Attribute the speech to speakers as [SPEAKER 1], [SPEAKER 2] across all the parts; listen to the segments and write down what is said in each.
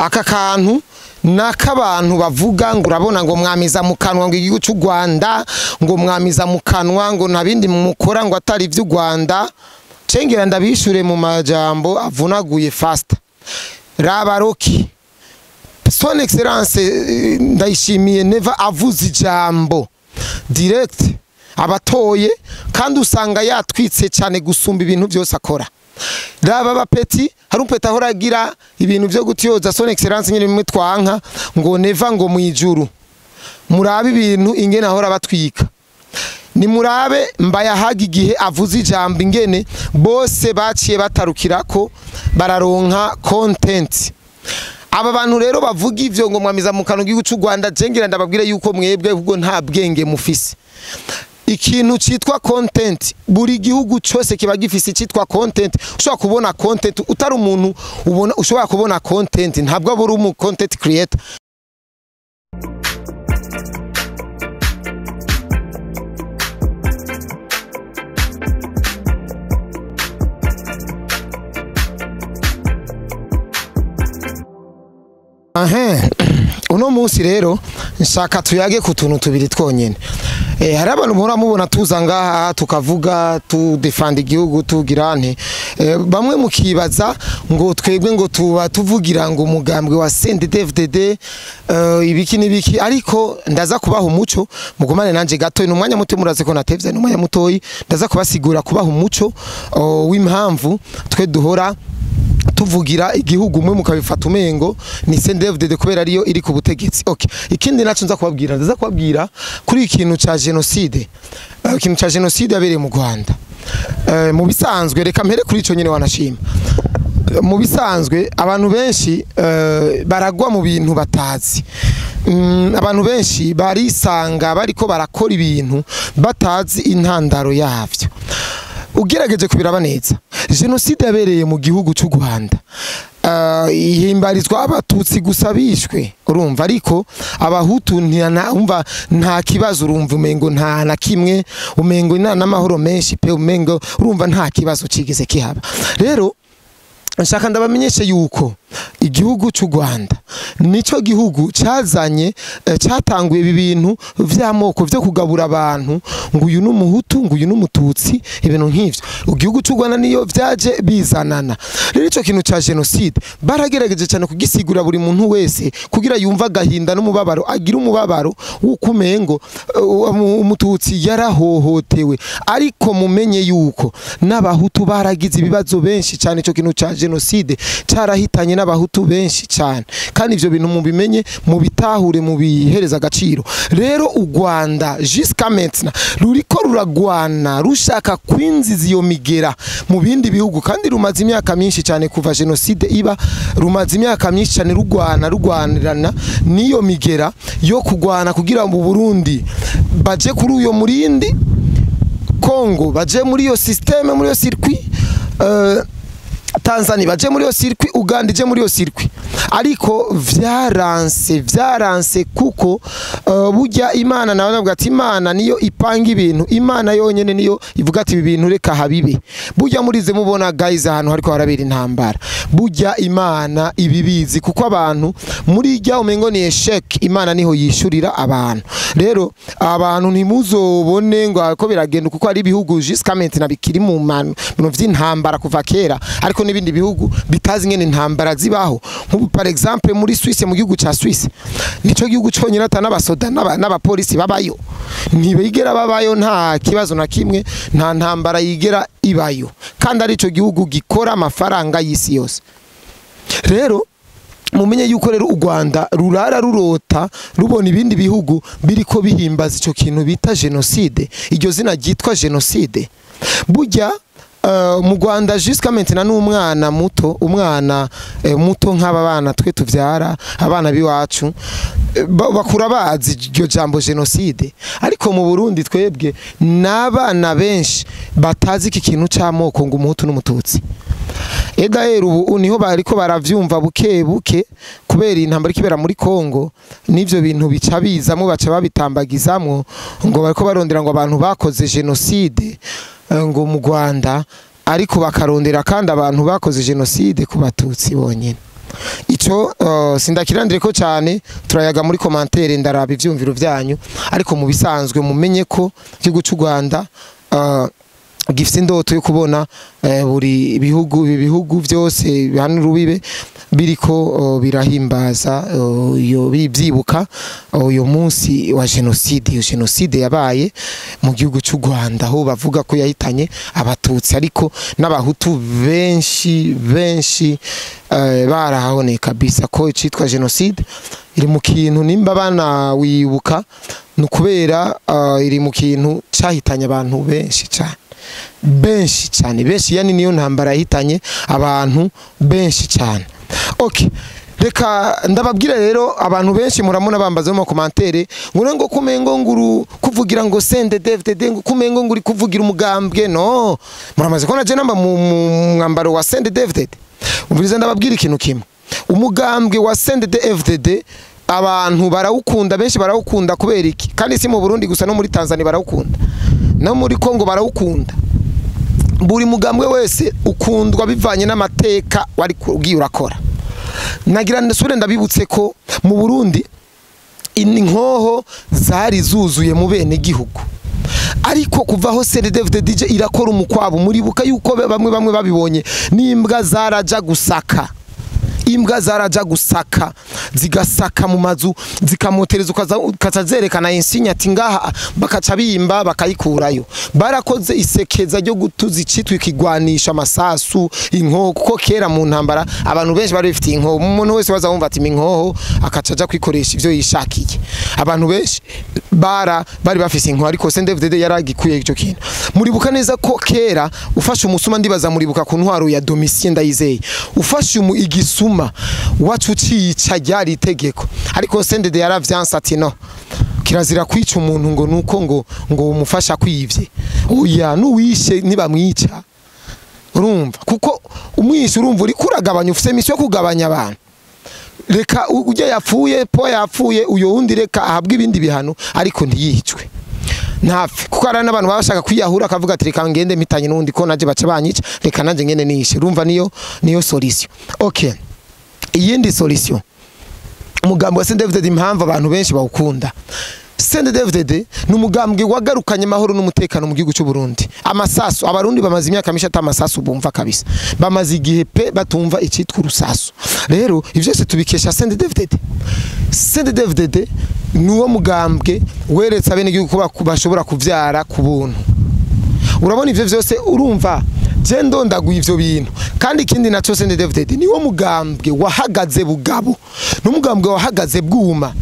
[SPEAKER 1] Aka kantu nakabantu bavuga ngo urabona ngo mwamiza mu kanwa ngo igihugu cy'u Rwanda, ngo mwamiza mu kanwa ngo ntabindi mukora ngo atari ivy'u Rwanda. Cengera ndabishure mu majambo avunaguye fast. Raba Roki, Son Excellence Ndayishimiye Neva avuze ijambo direct abatoye, kandi usanga yatwitse cyane gusumba ibintu byose akora. Raba abapeti, hari umpeta ahora agira ibintu byo gutyoza Son Excellence nyine bimwe twanka ngo Neva ngo mwijuru. Murabe ibintu ingene ahora batwika. Ni murabe Mbayahaga igihe avuze ijambo ingene bose baciye batarukirako bararonka content. Aba bantu rero bavuga ivyo ngo mwamiza mu kanwa gihugu cy'u Rwanda, jengira ndababwire yuko mwebwe ubwo nta bwenge mufise. Ikintu citwa content, buri gihugu cyose kiba gifise icitwa content. Ushobora kubona content utari umuntu ubona, ushobora kubona content ntabwo uri umu content creator. Uno munsi rero nshaka tuyage ku tuntu tubiri twonyene. Hari abantu muhora mubona tuza ngaha tukavuga tu defend igihugu tugirante. Bamwe mukibaza ngo twebwe ngo tuba tuvugira ngo umugambwe wa CNDD-FDD ibiki nibiki, ariko ndaza kubaha umuco mugumane nanje gato. Ni umwanya muto, muraze ko natevye, ni umwanya mutoyi, ndaza kubasigura kubaha umuco w'impamvu twe duhora tuvugira igihugu umwe mukabifata umengo ni CNDD-FDD kubera ariyo iri ku butegetsi. Okay, ikindi naco nza kubabwira, ndaza kubabwira kuri ikintu ca genocide. Ikintu ca genocide yabereye mu Rwanda. Mu bisanzwe reka mpere kuri ico nyene wanashima. Mu bisanzwe abantu benshi baragwa mu bintu batazi. Abantu benshi barisanga bariko barakora ibintu batazi intandaro yavyo. Ugerageje kubiraba neza, genocide yabereye mu gihugu cy'u Rwanda ihimbarizwa abatutsi gusa bishwe, urumva, ariko abahutu umva nta kibazo, urumva umengo nta na kimwe, umengo nta n'amahoro menshi pe, umengo urumva nta kibazo cigeze kihaba. Rero nshaka ndabamenyeshe yuko igihugu cy'u Rwanda nico gihugu cazanye cyatanguye ibi bintu vy'amoko vyo kugabura abantu ngo uyu n'umuhutu ngo uyu n'umututsi, ibintu nk'ivyo. Igihugu cy'u Rwanda niyo vyaje bizanana. Rero ico kintu ca genocide baragerageje cyane kugisigura buri muntu wese kugira yumva agahinda n'umubabaro, agira umubabaro w'ukumengo umututsi yarahohotewe. Ariko mumenye yuko n'abahutu baragize ibibazo benshi cyane. Ico kintu ca genocide carahitanye n'abahutu benshi cyane, kandi ivyo bintu mubimenye, mubitahure, mubihereza agaciro. Rero u Rwanda jusqu'à maintenant ruriko ruragwana rushaka kwinziza iyo migera mu bindi bihugu, kandi rumaze imyaka myinshi cyane kuva genocide iba, rumaze imyaka myinshi cyane rugwana rugwanirana niyo migera yo kugwana kugira mu Burundi baje kuri uyo murindi, Kongo baje muri iyo systeme, muri iyo circuit, Tanzania baje muri yo circuit, Uganda ije muri yo circuit. Ariko vyaranse kuko burya Imana nawe navuga ati Imana niyo ipanga ibintu, Imana yonyene niyo ivuga ati ibi bintu reka habibe. Burya murize mubona guys ahantu hariko harabera intambara, burya Imana ibibizi, kuko abantu muri ijya umengo ni eshec, Imana niho yishurira abantu. Rero abantu ntimuzobone ngo ko biragenda, kuko ari ibihugu jusqu'à maintenant bikiri mu manu vy'intambara kuva kera, ariko n'ibindi bihugu bitazi ngene intambara zibaho. Nk'ubu par exemple muri Suisse, mu gihugu ca Suisse nico gihugu cyonyine ata n'abasoda n'abapolisi babayo, ntibigera babayo, nta kibazo na kimwe, nta ntambara yigera ibayo, kandi ari ico gihugu gikora amafaranga y'isi yose. Rero mumenye yuko rero u Rwanda rurara rurota rubona ibindi bihugu biriko bihimbaza ico kintu bita genocide, iryo zina ryitwa genocide. Burya mu Rwanda jusqu'à maintenant n'umwana muto, umwana muto nk'aba bana twe tuvyara, abana biwacu bakura bazi iryo jambo genocide. Ariko mu Burundi twebwe n'abana benshi batazi iki kintu c'amoko ngo umuhutu n'umututsi. Edaheru ubu niho bariko baravyumva buke buke kubera intambara ikibera muri Kongo, n'ivyo bintu bica bizamwo baca babitambagizamwo ngo bariko barondera ngo abantu bakoze genocide ngo mu Rwanda, ariko bakarondera kandi abantu bakoze genocide ku batutsi bonyene. Ico sindakirandire ko cyane, turayaga muri commentaire, ndaraba ivyumviro vyanyu, ariko mu bisanzwe mumenye ko igihugu cy'u Rwanda gifite indoto yo kubona buri bihugu, ibi bihugu byose bihana urubibe biriko birahimbaza iyo bibyibuka uyu munsi wa genocide. Iyo genocide yabaye mu gihugu cy'u Rwanda, aho bavuga ko yahitanye Abatutsi ariko n'Abahutu benshi benshi barahahoneye kabisa. Ko icitwa genocide iri mu kintu, nimba bana wibuka, ni ukubera iri mu kintu cyahitanye abantu benshi cyane, benshi cyane, benshi, yani niyo ntambara yahitanye abantu benshi cyane. Okay, reka ndababwira rero, abantu benshi muramuna bambaza mu commentaire ngo kumengo nguru kuvugira ngo CNDD-FDD, ngo kumengo nguri kuvugira umugambwe. No muramaze ko naje namba mu mwambaro wa CNDD-FDD. Umviriza, ndababwira ikintu kimwe: umugambwe wa CNDD-FDD abantu barawukunda, benshi barawukunda. Kubera iki? Kandi si mu Burundi gusa, no muri Tanzania barawukunda, no muri Kongo barawukunda. Buri mugambwe wese ukundwa bivanye n'amateka wari ugiye urakora. Nagira ndasubire ndabibutse ko mu Burundi inkoho zari zuzuye mu bene gihugu, ariko kuva aho CNDD-FDD irakora umukwabo, muribuka yuko bamwe bamwe babibonye n'imbwa zaraja gusaka, imbwa zaraja gusaka, zigasaka mu mazu, zikamotereza, ukaza zerekana insinya ati ngaha, bakaca bimba bakayikurayo. Barakoze isekeza ryo gutuza icitwa ikigwanisha, amasasu, inkoho, kuko kera mu ntambara abantu benshi bari bafitiye inkoho. Umuntu wese waza wumva ati inkoho, akaca aja kwikoresha ivyo yishakiye. Abantu benshi bari bafise inkoho, ariko CNDD-FDD yaragikuye ico kintu. Muribuka neza ko kera ufashe umusuma, ndibaza muribuka ku ntwaro ya Domitien Ndayizeye, ufashe igisuma wacu ucica, ryari itegeko, ariko CNDD yaravyanse ati no, kirazira kwica umuntu ngo nuko ngo umufasha kwivye. Oya, nuwishe ntibamwica, urumva, kuko umwishe, urumva, uri kuragabanya, ufise mission yo kugabanya abantu. Reka ujya yapfuye po yapfuye, uyo wundi reka ahabwe ibindi bihano, ariko ntiyicwe, ntapfe, kuko hari n'abantu baba bashaka kwiyahura, akavuga ati reka ngende mpitanye n'undi, ko naje baca banyica, reka nanjye ngende nishe. Urumva, niyo solution. Okay, iyindi solution, umugambi wa CNDD-FDD, impamvu abantu benshi bawukunda, CNDD-FDD ni umugambwe wagarukanye amahoro n'umutekano mu gihugu cy'u Burundi. Amasasu, Abarundi bamaze imyaka myinshi ata amasasu bumva kabisa, bamaze igihe pe batumva icitwa urusasu. Rero ivyo byose tubikesha CNDD-FDD. CNDD-FDD ni uwo mugambwe weretse abenegihugu ko bashobora kuvyara ku buntu. Urabona ivyo vyose, urumva je ndondaguye ivyo bintu. Kandi ikindi naco, CNDD-FDD ni wo mugambwe wahagaze bugabo, n'umugambwe wahagaze bwuma,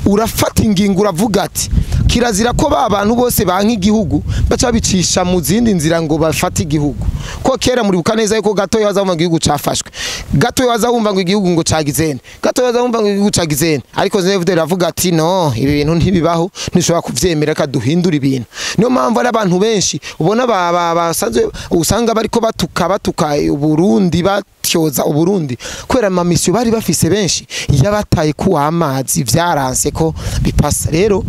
[SPEAKER 1] urafata ingingo, uravuga ati kirazira ko ba bantu bose banka igihugu baca babicisha mu zindi nzira ngo bafate igihugu. Ko kera muribuka neza yuko gato yaza wumva ngo igihugu cafashwe, gato yaza wumva ngo igihugu ngo cagizene, gato yaza wumva ngo igihugu cagizene, ariko CNDD-FDD iravuga ati no, ibi bintu ntibibaho, ntishobora kuvyemera, ka duhindura ibintu. Niyo mpamvu ari abantu benshi ubona basanzwe usanga bariko batuka Uburundi, batyoza Uburundi, kubera amamisiyo bari bafise benshi yabataye kuwa amazi, vyaranse ko bipasa. Rero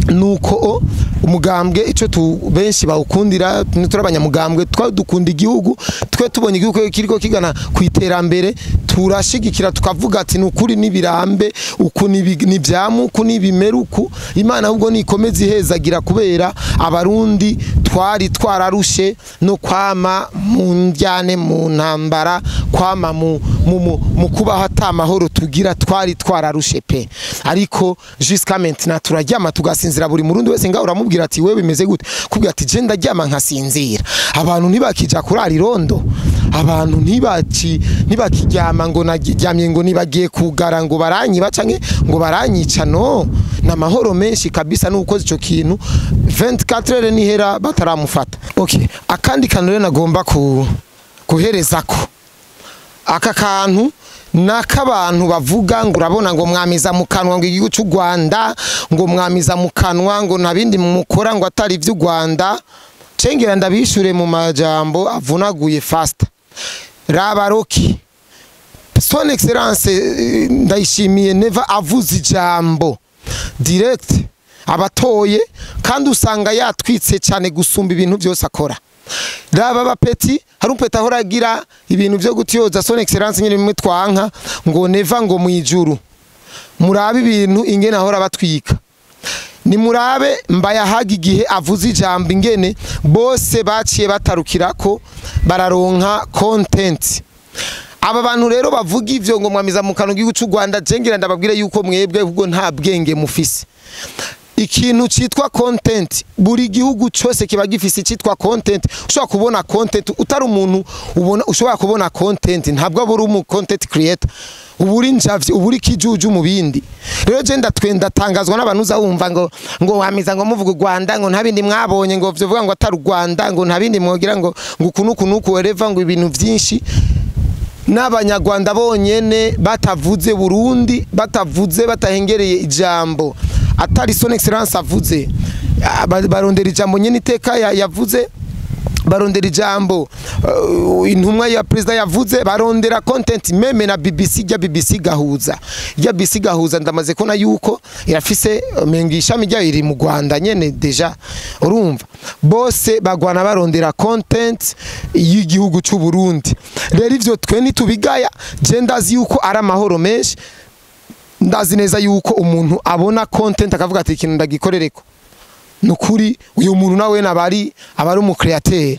[SPEAKER 1] nuko umugambwe ico tu benshi bawukundira, turi abanyamugambwe, twa dukunda igihugu. Twe tubonye igihugu kiriko kigana ku iterambere, turashigikira, tukavuga ati nukuri nibirambe uku, nibyamu uku, nibimera uku, Imana ahubwo nikomeza ihezagira, kubera Abarundi twari twararushe no kwama mu njyane, mu ntambara, kwama mu kubaho ata mahoro tugira. Twari twararushe pe, ariko jusqu'à maintenant turaryama tugasinzira. Buri Murundi wese ngaho uramubwira ati wewe bimeze gute, kubwira ati je ndaryama nkasinzira. Abantu ntibakija kurara irondo, abantu ntibakiryama ngo naryamye ngo nibagiye kugara ngo baranyiba canke ngo baranyica. No namahoro menshi kabisa nuko ico kintu 24 heures nihera bataramufata. Okay, akandi kantu rero nagomba kuherezako aka kantu n'akabantu bavuga ngo urabona ngo mwamiza mu kanwa ngo igihugu cy'u Rwanda, ngo mwamiza mu kanwa ngo nta bindi mukora ngo atari iby'u Rwanda. Cengera ndabishure mu majambo avunaguye fast. Raba Roki, Son Excellence Ndayishimiye Neva avuze ijambo direct abatoye, kandi usanga yatwitse cyane gusumba ibintu byose akora. Raba bapeti, hari umupeti ahora agira ibintu vyo gutyoza son excellence nyene bimwe twanka, ngo neva ngo mwijuru. Murabe ibintu ingene ahora batwika. Nimurabe Mbayahaga igihe avuze ijambo ingene bose baciye batarukirako bararonka content. Aba bantu rero bavuga ivyo ngo mwamiza mu kanwa gihugu cy'u Rwanda, jengira ndababwire yuko mwebwe ubwo nta bwenge mufise. Ikintu citwa content, buri gihugu cyose kiba gifise citwa content. Ushobora kubona content utari umuntu ubona, ushobora kubona content ntabwo uri umu content creator, uburi njavye, uburi kijuju mu bindi. Rero je ndatwenda tangazwa n'abantu uza wumva ngo wamiza ngo muvuga u Rwanda, ngo nta bindi mwabonye, ngo vyovuga ngo atari u Rwanda, ngo nta bindi mwogira, ngo kunuku kunuku wereva, ngo ibintu vyinshi. N'abanyarwanda bonyene batavuze Burundi, batavuze, batahengereye ijambo atari son excellence avuze, barondera ijambo nyene iteka yavuze, barondera ijambo intumwa ya president yavuze, barondera content. Même na BBC, rya BBC gahuza, rya BBC gahuza, ndamaze kona yuko irafise menga ishami ryayo iri mu Rwanda nyene déjà. Urumva bose bagwana barondera content y'igihugu cy'u Burundi. Rero ivyo twe nitubigaya. Je ndazi yuko ari amahoro menshi, ndazi neza yuko umuntu abona content akavuga ati ikintu ndagikorereko, nukuri uyu muntu nawe nabari abari umu createur.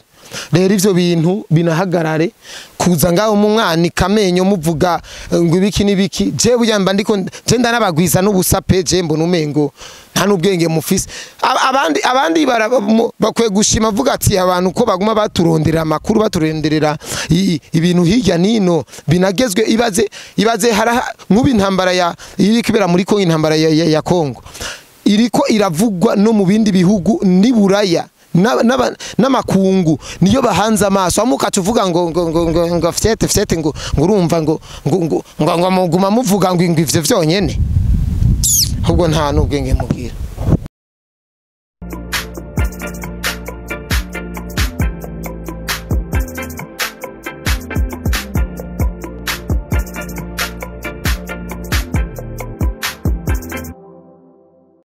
[SPEAKER 1] Rero ivyo bintu binahagarare kuza ngaho mu mwana kamenyo muvuga ngo ibiki nibiki. Je burya mba ndiko je ndanabagwiza n'ubusa pe. Je mbona umengo nta n'ubwenge mufise. Abandi bakwiye gushima, avuga ati abantu ko baguma baturonderera amakuru, baturonderera ibintu hirya nino binagezwe. Ibaze nk'ubu intambara ya iri kibera muri Kongo, intambara ya Kongo iriko iravugwa no mu bindi bihugu ni Buraya n'amakungu niyo bahanze amaso. Amuka tuvuga ngo fyete fyete, ngo urumva ngo muguma muvuga ngo ivyo vyonyene, ahubwo nta n'ubwenge mubwira.